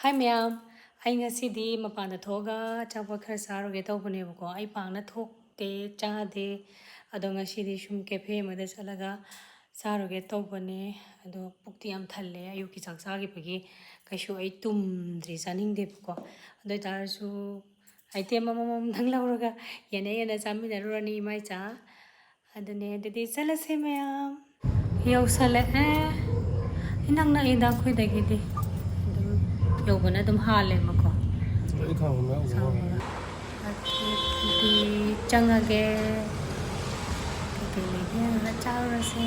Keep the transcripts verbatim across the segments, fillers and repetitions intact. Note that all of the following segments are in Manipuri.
ꯍꯥꯏ ꯃꯌꯥꯝ, ꯑꯩ ꯉꯁꯤꯗꯤ ꯃꯄꯥꯟꯗ ꯊꯣꯛꯑꯒ ꯑꯆꯥꯄꯣꯠ ꯈꯔ ꯆꯥꯔꯨꯒꯦ ꯇꯧꯕꯅꯦꯕꯀꯣ꯫ ꯑꯩ ꯄꯥꯛꯅ ꯊꯣꯛꯇꯦ, ꯆꯥꯗꯦ꯫ ꯑꯗꯣ ꯉꯁꯤꯗꯤ ꯁꯨꯝ cafe ꯑꯃꯗ ꯆꯠꯂꯒ ꯆꯥꯔꯨꯒꯦ ꯇꯧꯕꯅꯦ꯫ ꯑꯗꯣ ꯄꯨꯛꯇꯤ ꯌꯥꯝ ꯊꯜꯂꯦ, ꯑꯌꯨꯛꯀꯤ ꯆꯥꯛ ꯆꯥꯈꯤꯕꯒꯤ ꯀꯩꯁꯨ ꯑꯩ ꯇꯨꯝꯗ꯭ꯔꯤ, ꯆꯥꯅꯤꯡꯗꯦꯕꯀꯣ꯫ ꯑꯗꯨ ꯑꯣꯏꯇꯥꯔꯁꯨ item ꯑꯃꯃꯝꯗꯪ ꯂꯧꯔꯒ ꯌꯦꯟꯅ ꯌꯦꯟꯅ ꯆꯥꯃꯤꯟꯅꯔꯨꯔꯅꯤ ꯏꯃꯥ ꯏꯆꯥ꯫ ꯑꯗꯨꯅꯦ, ꯑꯗꯨꯗꯤ ꯆꯠꯂꯁꯦ ꯃꯌꯥꯝ꯫ ꯌꯧꯁꯜꯂꯛꯑꯦ꯫ ꯏꯅꯛ ꯅꯛꯏꯗ ꯑꯩꯈꯣꯏꯗꯒꯤꯗꯤ꯫ ꯑꯗꯨꯝ ꯌꯧꯕꯅ ꯑꯗꯨꯝ ꯍꯥꯜꯂꯦꯕꯀꯣ꯫ ꯑꯩ ꯈꯥꯡ ꯑꯃ ꯌꯥꯎꯕ ꯃꯥꯜꯂꯦ꯫ ꯑꯗꯨꯗꯤ ꯆꯪꯉꯒꯦ꯫ ꯀꯩꯀꯩ ꯂꯩꯒꯦ ꯌꯦꯡꯉꯒ ꯆꯥꯔꯨꯔꯁꯦ꯫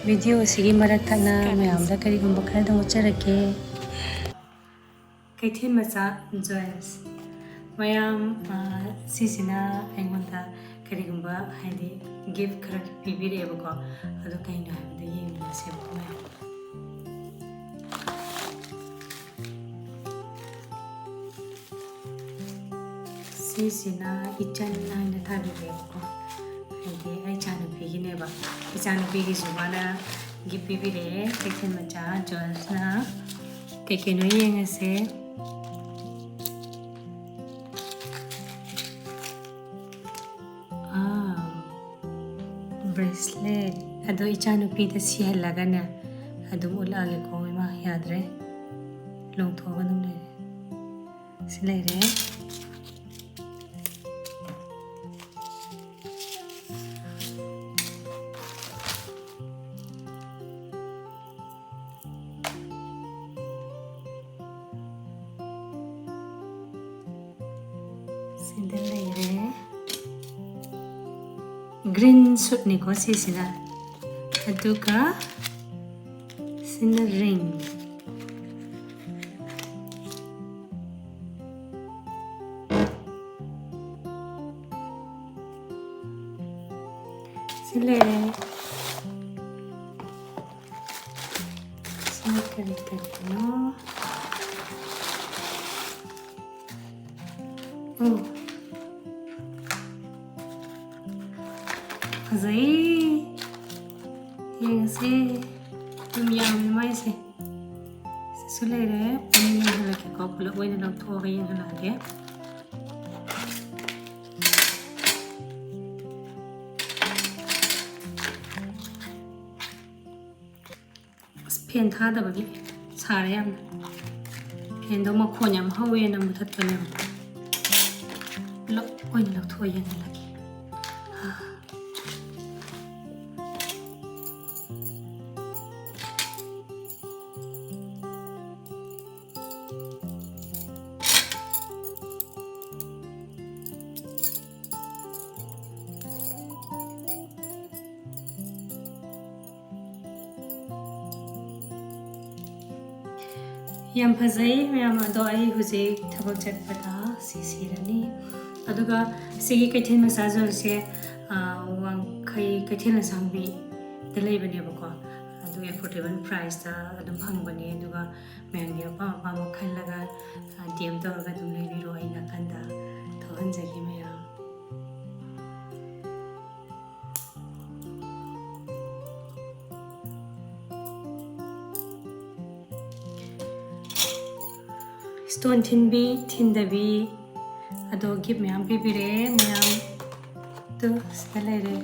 Video ꯑꯁꯤꯒꯤ ꯃꯔꯛ ꯊꯠꯅ ꯃꯌꯥꯝꯗ ꯀꯔꯤꯒꯨꯝꯕ ꯈꯔꯗꯪ ꯎꯠꯆꯔꯛꯀꯦ꯫ ꯀꯩꯊꯦꯜ ꯃꯆꯥ ꯖꯣꯌꯁ꯫ ꯃꯌꯥꯝ, ꯑ, ꯁꯤꯁꯤꯅ ꯑꯩꯉꯣꯟꯗ ꯀꯔꯤꯒꯨꯝꯕ, ꯍꯥꯏꯗꯤ, gift ꯈꯔ ꯄꯤꯕꯤꯔꯛꯑꯦꯕꯀꯣ꯫ ꯑꯗꯣ ꯀꯩꯅꯣ ꯍꯥꯏꯕꯗꯣ ꯌꯦꯡꯃꯤꯟꯅꯁꯦꯕꯀꯣ ꯃꯌꯥꯝ꯫ ꯁꯤꯁꯤꯅ ꯏꯆꯟ ꯍꯥꯏꯅ ꯊꯥꯕꯤꯔꯛꯑꯦꯕꯀꯣ꯫ ꯍꯥꯏꯗꯤ ꯑꯩ ꯏꯆꯥꯅꯨꯄꯤꯒꯤꯅꯦꯕ꯫ ꯏꯆꯥꯅꯨꯄꯤꯒꯤꯁꯨ ꯃꯥꯅ gift ꯄꯤꯕꯤꯔꯛꯑꯦ ꯀꯩꯊꯦꯜ ꯃꯆꯥ ꯖꯣꯌꯁꯅ꯫ ꯀꯩ ꯀꯩꯅꯣ ꯌꯦꯡꯉꯁꯦ꯫ ꯑꯥ, bracelet꯫ ꯑꯗꯣ ꯏꯆꯥꯅꯨꯄꯤꯗ ꯁꯤꯍꯜꯂꯒꯅꯦ ꯑꯗꯨꯝ ꯎꯠꯂꯛꯑꯒꯦꯀꯣ꯫ ꯏꯃꯥ, ꯌꯥꯗ꯭ꯔꯦ꯫ ꯂꯣꯡꯊꯣꯛꯑꯒ ꯑꯗꯨꯝ ꯂꯩꯔꯦ꯫ ꯁꯤ ꯂꯩꯔꯦ꯫ ꯁꯤꯗ ꯂꯩꯔꯦ꯫ Green suitꯅꯤꯀꯣ ꯁꯤꯁꯤꯅ꯫ ꯑꯗꯨꯒ ꯁꯤꯅ ring꯫ ꯁꯤ ꯂꯩꯔꯦ꯫ ꯁꯤꯅ ꯀꯔꯤ ꯀꯔꯤꯅꯣ? ꯎꯝ꯫ ꯐꯖꯩ꯫ ꯌꯦꯡꯉꯁꯦ꯫ ꯑꯗꯨꯝ ꯌꯥꯝꯃꯦ ꯃꯥꯏꯁꯦ꯫ ꯁꯤꯁꯨ ꯂꯩꯔꯦ꯫ ꯄꯨꯟꯅ ꯌꯦꯡꯍꯜꯂꯛꯀꯦꯀꯣ꯫ ꯄꯨꯂꯞ ꯑꯣꯏꯅ ꯂꯧꯊꯣꯛꯑꯒ ꯌꯦꯡꯍꯜꯂꯛꯑꯒꯦ꯫ ꯑꯁ, ꯐꯦꯟ ꯊꯥꯗꯕꯒꯤ ꯁꯥꯔꯦ ꯌꯥꯝꯅ꯫ ꯐꯦꯟꯗꯣ ꯃꯈꯣꯟ ꯌꯥꯝ ꯍꯧꯋꯦꯅ ꯃꯨꯊꯠꯄꯅꯦꯕ꯫ ꯄꯨꯂꯞ ꯑꯣꯏꯅ ꯂꯧꯊꯣꯛꯑ ꯌꯦꯡꯍꯜꯂꯒꯦ꯫ ꯌꯥꯝ ꯐꯖꯩ ꯃꯌꯥꯝ, ꯑꯗꯣ ꯑꯩ ꯍꯧꯖꯤꯛ ꯊꯕꯛ ꯆꯠꯄꯗ ꯁꯤ ꯁꯤꯔꯅꯤ꯫ ꯑꯗꯨꯒ ꯁꯤꯒꯤ ꯀꯩꯊꯦꯜ ꯃꯆꯥ ꯖꯣꯜꯁꯦ, ꯑ, ꯋꯥꯡꯈꯩ ꯀꯩꯊꯦꯜ ꯑꯁꯥꯡꯕꯤꯗ ꯂꯩꯕꯅꯦꯕꯀꯣ꯫ ꯑꯗꯨ affordable priceꯇ ꯑꯗꯨꯝ ꯐꯪꯕꯅꯦ꯫ ꯑꯗꯨꯒ ꯃꯌꯥꯝꯒꯤ ꯑꯄꯥꯝ ꯑꯄꯥꯝꯕ ꯈꯜꯂꯒ, ꯑ, D M ꯇꯧꯔꯒ ꯑꯗꯨꯝ ꯂꯩꯕꯤꯔꯣ꯫ ꯑꯩ ꯅꯥꯀꯟꯗ ꯊꯣꯛꯍꯟꯖꯒꯦ ꯃꯌꯥꯝ꯫ Stone ꯊꯤꯟꯕꯤ, ꯊꯤꯟꯗꯕꯤ, ꯑꯗꯣ gift ꯃꯌꯥꯝ ꯄꯤꯕꯤꯔꯛꯑꯦ ꯃꯌꯥꯝ꯫ ꯇꯨ, ꯁꯤꯗ ꯂꯩꯔꯦ꯫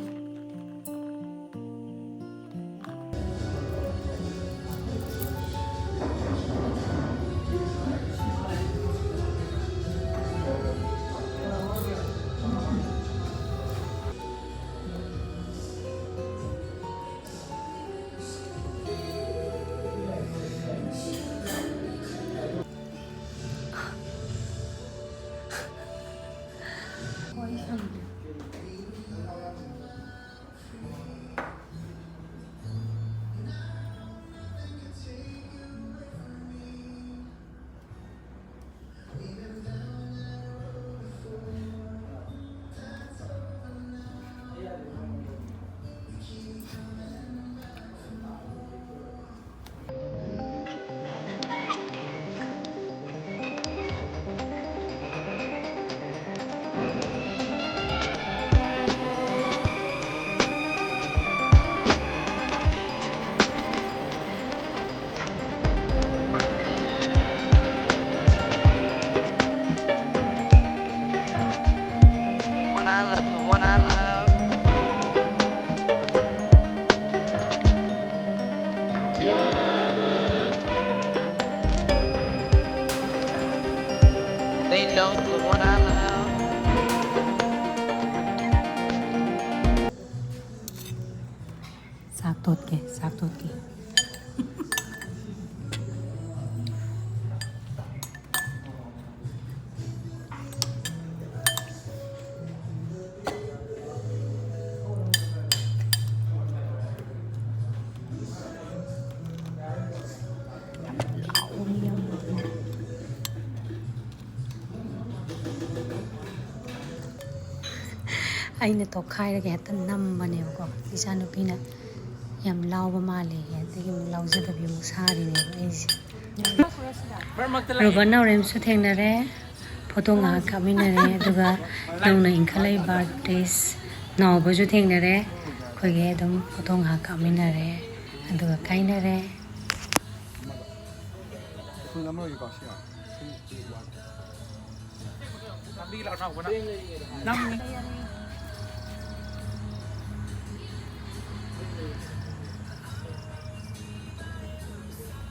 ꯆꯥꯛ ꯇꯣꯠꯀꯦ, ꯆꯥꯛ ꯇꯣꯠꯀꯦ꯫ ꯑꯩꯅ ꯇꯣꯈꯥꯏꯔꯒ ꯍꯦꯛꯇ ꯅꯝꯕꯅꯦꯕꯀꯣ, ꯏꯆꯥꯅꯨꯄꯤꯅ ꯌꯥꯝ ꯂꯥꯎꯕ ꯃꯥꯜꯂꯦ, ꯑꯗꯒꯤ ꯑꯃꯨꯛ ꯂꯥꯎꯖꯗꯕꯤ ꯑꯃꯨꯛ ꯁꯥꯔꯤꯅꯦꯕ ꯑꯩꯁꯦ꯫ ꯔꯣꯕꯟ ꯅꯥꯎꯔꯦꯝꯁꯨ ꯊꯦꯡꯅꯔꯦ, ꯐꯣꯇꯣ ꯉꯥꯏꯍꯥꯛ ꯀꯥꯞꯃꯤꯟꯅꯔꯦ, ꯑꯗꯨꯒ ꯅꯧꯅ ꯏꯟꯈꯠꯂꯛꯏꯕ ꯑꯥꯔꯇꯤꯁ ꯅꯥꯎꯕꯁꯨ ꯊꯦꯡꯅꯔꯦ꯫ ꯑꯩꯈꯣꯏꯒꯤ ꯑꯗꯨꯝ ꯐꯣꯇꯣ ꯉꯥꯏꯍꯥꯛ ꯀꯥꯞꯃꯤꯟꯅꯔꯦ, ꯑꯗꯨꯒ ꯀꯥꯏꯅꯔꯦ꯫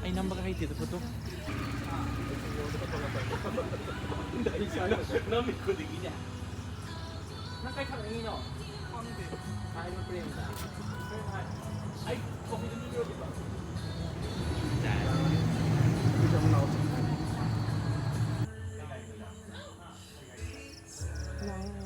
ꯑꯩ ꯅꯝꯕꯒ ꯍꯩꯇꯦꯗ ꯐꯣꯇꯣ꯫ ꯅꯝꯃꯤ ꯈꯨꯗꯤꯡꯒꯤꯅꯦ꯫ ꯅꯪ ꯀꯥꯏ ꯊꯝꯃꯤꯅꯣ? ꯈꯪꯗꯦ꯫ ꯍꯥꯏꯕ ꯄ꯭ꯔꯦꯝꯗ꯫ ꯑꯩ ꯀꯣꯐꯤꯗꯨ ꯄꯤꯕꯤꯔꯣ꯫ ꯀꯅꯥꯅꯣ?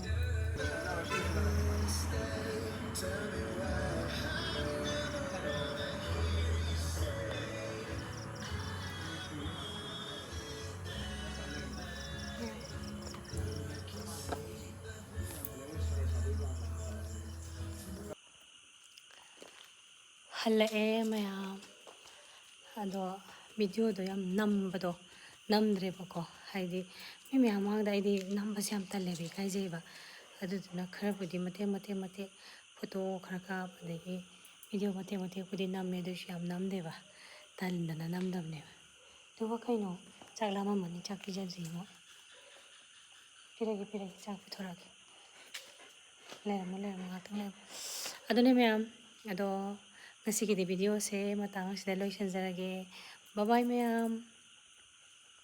ꯍꯜꯂꯛꯑꯦ ꯃꯌꯥꯝ꯫ ꯑꯗꯣ videoꯗꯣ ꯌꯥꯝ ꯅꯝꯕꯗꯣ ꯅꯝꯗ꯭ꯔꯦꯕꯀꯣ, ꯍꯥꯏꯗꯤ ꯃꯤ ꯃꯌꯥꯝ ꯃꯃꯥꯡꯗ ꯑꯩꯗꯤ ꯅꯝꯕꯁꯦ ꯌꯥꯝ ꯇꯜꯂꯦꯕ, ꯏꯀꯥꯏꯖꯩꯕ꯫ ꯑꯗꯨꯗꯨꯅ ꯈꯔꯕꯨꯗꯤ ꯃꯇꯦꯛ ꯃꯇꯦꯛ ꯃꯇꯦꯛ photo ꯈꯔ ꯀꯥꯞ, ꯑꯗꯒꯤ video ꯃꯇꯦꯛ ꯃꯇꯦꯛꯄꯨꯗꯤ ꯅꯝꯃꯦ, ꯑꯗꯨꯏꯁꯨ ꯌꯥꯝ ꯅꯝꯗꯦꯕ, ꯇꯟꯗꯅ ꯅꯝꯗꯕꯅꯦꯕ꯫ ꯑꯗꯨꯒ ꯀꯩꯅꯣ, ꯆꯥꯛ ꯂꯥꯝꯃꯝꯃꯅꯤ, ꯆꯥꯛ ꯄꯤꯖꯗ꯭ꯔꯤ ꯃꯣꯏ꯫ ꯄꯤꯔꯒꯦ, ꯄꯤꯔꯒꯦ, ꯆꯥꯛ ꯄꯤꯊꯣꯔꯛꯑꯒꯦ꯫ ꯂꯩꯔꯝꯃꯣ, ꯂꯩꯔꯝꯃꯣ, ꯉꯥꯛꯇꯪ ꯂꯩꯔꯝꯃꯣ꯫ ꯑꯗꯨꯅꯦ ꯃꯌꯥꯝ, ꯑꯗꯣ ꯉꯁꯤꯒꯤꯗꯤ videoꯁꯦ ꯃꯇꯥꯡ ꯑꯁꯤꯗ ꯂꯣꯏꯁꯤꯟꯖꯔꯒꯦ꯫ Bye bye ꯃꯌꯥꯝ꯫